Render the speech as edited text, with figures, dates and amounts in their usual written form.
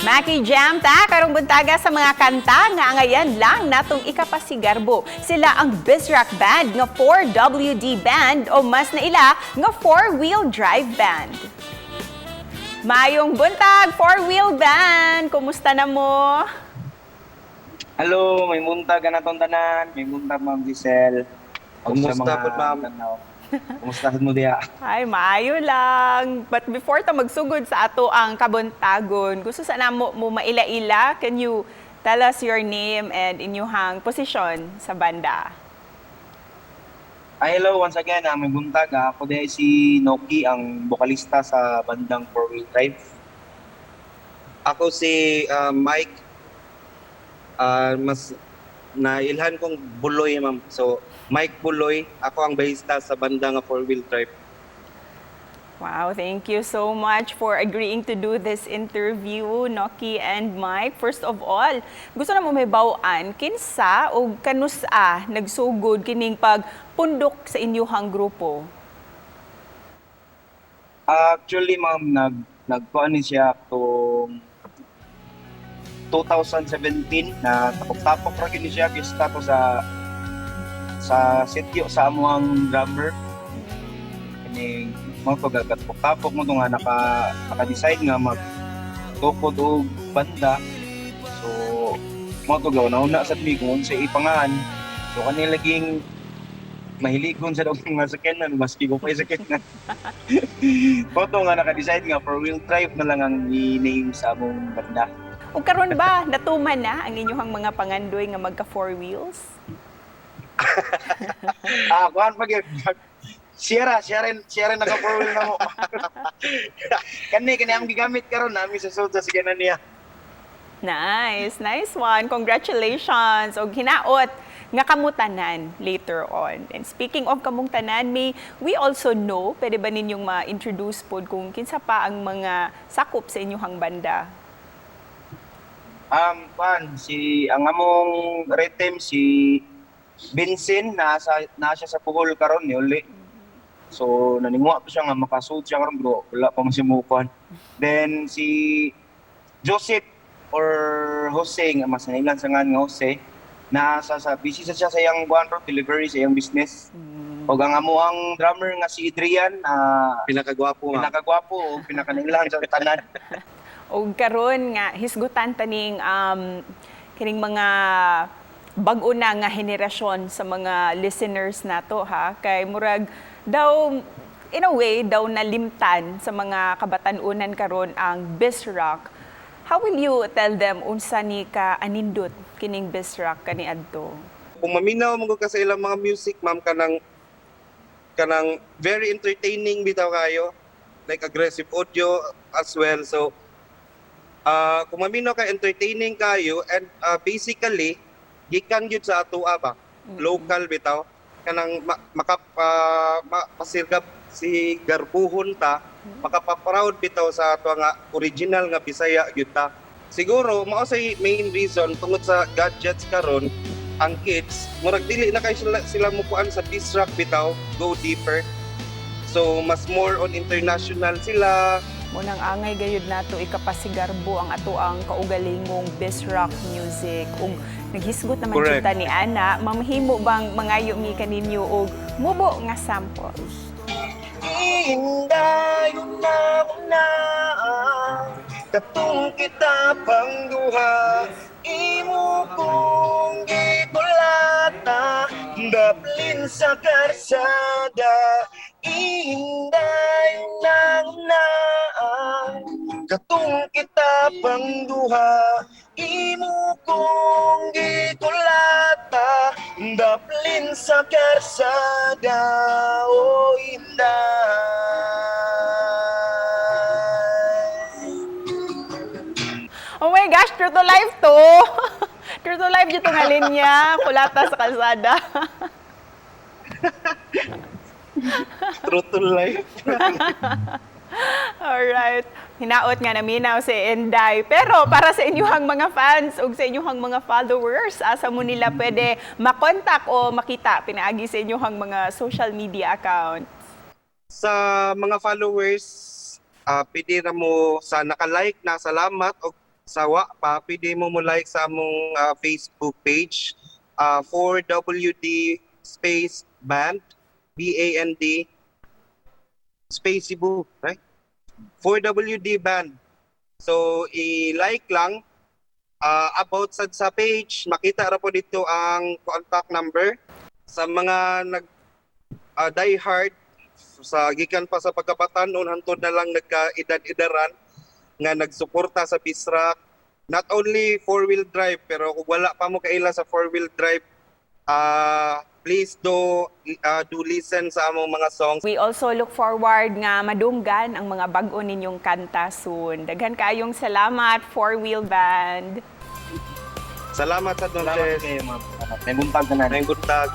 Maki Jam ta karong buntaga sa mga kanta nga angayan lang natong ikapasigarbo. Sila ang Bizrock Band nga 4WD band o mas naila nga four-wheel drive band. Mayong buntag, four-wheel band. Kumusta na mo? Hello, may muntag na tong tanan. May muntag, Ma'am Giselle. Ug sa Kumusta mga pod, ma'am? tanaw. Kumusta sad mo diha? Ay, maayo lang. But before ta magsugod sa ato ang kabuntagon, gusto sa namo mo maila-ila. Can you tell us your name and inyuhang posisyon sa banda? Ay, hello once again. May buntag. Ako diha si Noki, ang vokalista sa bandang Four Wheel Drive. Ako si Mike. Mas nailhan kong Buloy, ma'am. So, Mike Buloy, ako ang bahista sa banda nga four wheel drive. Wow, thank you so much for agreeing to do this interview, Noki and Mike. First of all, gusto na mo may bawaan, kinsa o kanusa nagsugod kining pagpundok sa inyuhang grupo? Actually, ma'am, nagkuan ni siya tong 2017 na tapok-tapok ra gyud ni siya pista to sa sitio sa amuang drummer. Kining mo to gagatapok-tapok mo to nga naka-decide nga mag tukod og banda. So mo to gaw nauna sad mi kung unsa ipangalan. So kani laging mahiligon sa og mga sakyanan maski ko pa sakyanan. Mo to nga naka-decide nga four wheel drive na lang ang i-name sa among banda. O karon ba natuman na ang inyuhang mga pangandoy nga magka four wheels? Kuan pa gyud. Sierra, naka four wheel na mo. Kani ang gigamit karon nami sa sud sa sakyanan niya. Nice, nice one. Congratulations. Og hinaot nga kamutanan later on. And speaking of kamong tanan, may we also know, pwede ba ninyong ma-introduce pod kung kinsa pa ang mga sakop sa inyong banda? Kuan si ang among rhythm si Vincent, nasa siya sa Bohol karon ni uli. So naninguha pa siya nga makasud siya karon bro, wala pa man siya mukuan. Then si Joseph or Jose nga mas nailan sa ngan nga Jose, nasa sa busy sa siya sa iyang kuan ro, delivery sa iyang business. Og ang amo ang drummer nga si Adrian, Pinakagwapo, ma'am. Pinakagwapo o pinakanailan sa tanan. Og karon nga hisgutan taning kining mga bag-o na nga henerasyon sa mga listeners nato ha, kay murag daw in a way daw nalimtan sa mga kabatan-unan karon ang Bizrock. How will you tell them unsa ni ka anindot kining Bizrock kaniadto? Kung maminaw mo ka sa ilang mga music, ma'am, kanang very entertaining bitaw kayo. Like aggressive audio as well. So, kung maminaw ka, entertaining kayo and basically gikan gyud sa atoa ba? Local bitaw. Kanang pasirgab si garbuhon ta, makapa-proud bitaw sa ato nga original nga Bisaya gyud ta. Siguro mao say main reason tungod sa gadgets karon ang kids murag dili na kay sila mukuan sa Bizrock bitaw, go deeper. So mas more on international sila. Munang angay gayud nato ikapasigarbo ang ato ang kaugalingong Bizrock music. Ug naghisgot naman Correct. jud ta ni ana, mamahimo bang mangayo mi kaninyo og mubo nga sample? Inday na na katong kita pang duha, imo kong gikulata daplin sa karsada. Inday na na katong kita pang duha, imo kong gikulata daplin sa karsada, o inday. Oh my gosh, true to life to. True to life dito nga linya, kulata sa kalsada. True to life. Alright. Hinaot nga naminaw si Inday. Pero para sa inyuhang mga fans ug sa inyuhang mga followers, asa mo nila pwede makontak o makita pinaagi sa inyuhang mga social media accounts? Sa mga followers, Pwede na mo sa naka-like na, salamat, og sa wa pa, pwede mo mo like sa among Facebook page, 4WD space band, BAND space Cebu, right? 4WD band. So i-like lang, about sad sa page, makita ra po dito ang contact number. Sa mga nag die hard sa gikan pa sa pagkabatanon hantod na lang nagkaedad-edaran nga nagsuporta sa Bisrak, not only four-wheel drive, pero kung wala pa mo kaila sa four-wheel drive, please do listen sa among mga songs. We also look forward nga madunggan ang mga bag-o ninyong kanta soon. Daghan kaayong salamat, Four Wheel Band. Salamat sa Salamat Noches. kayo, ma'am. Salamat. May buntag na. Maayong buntag.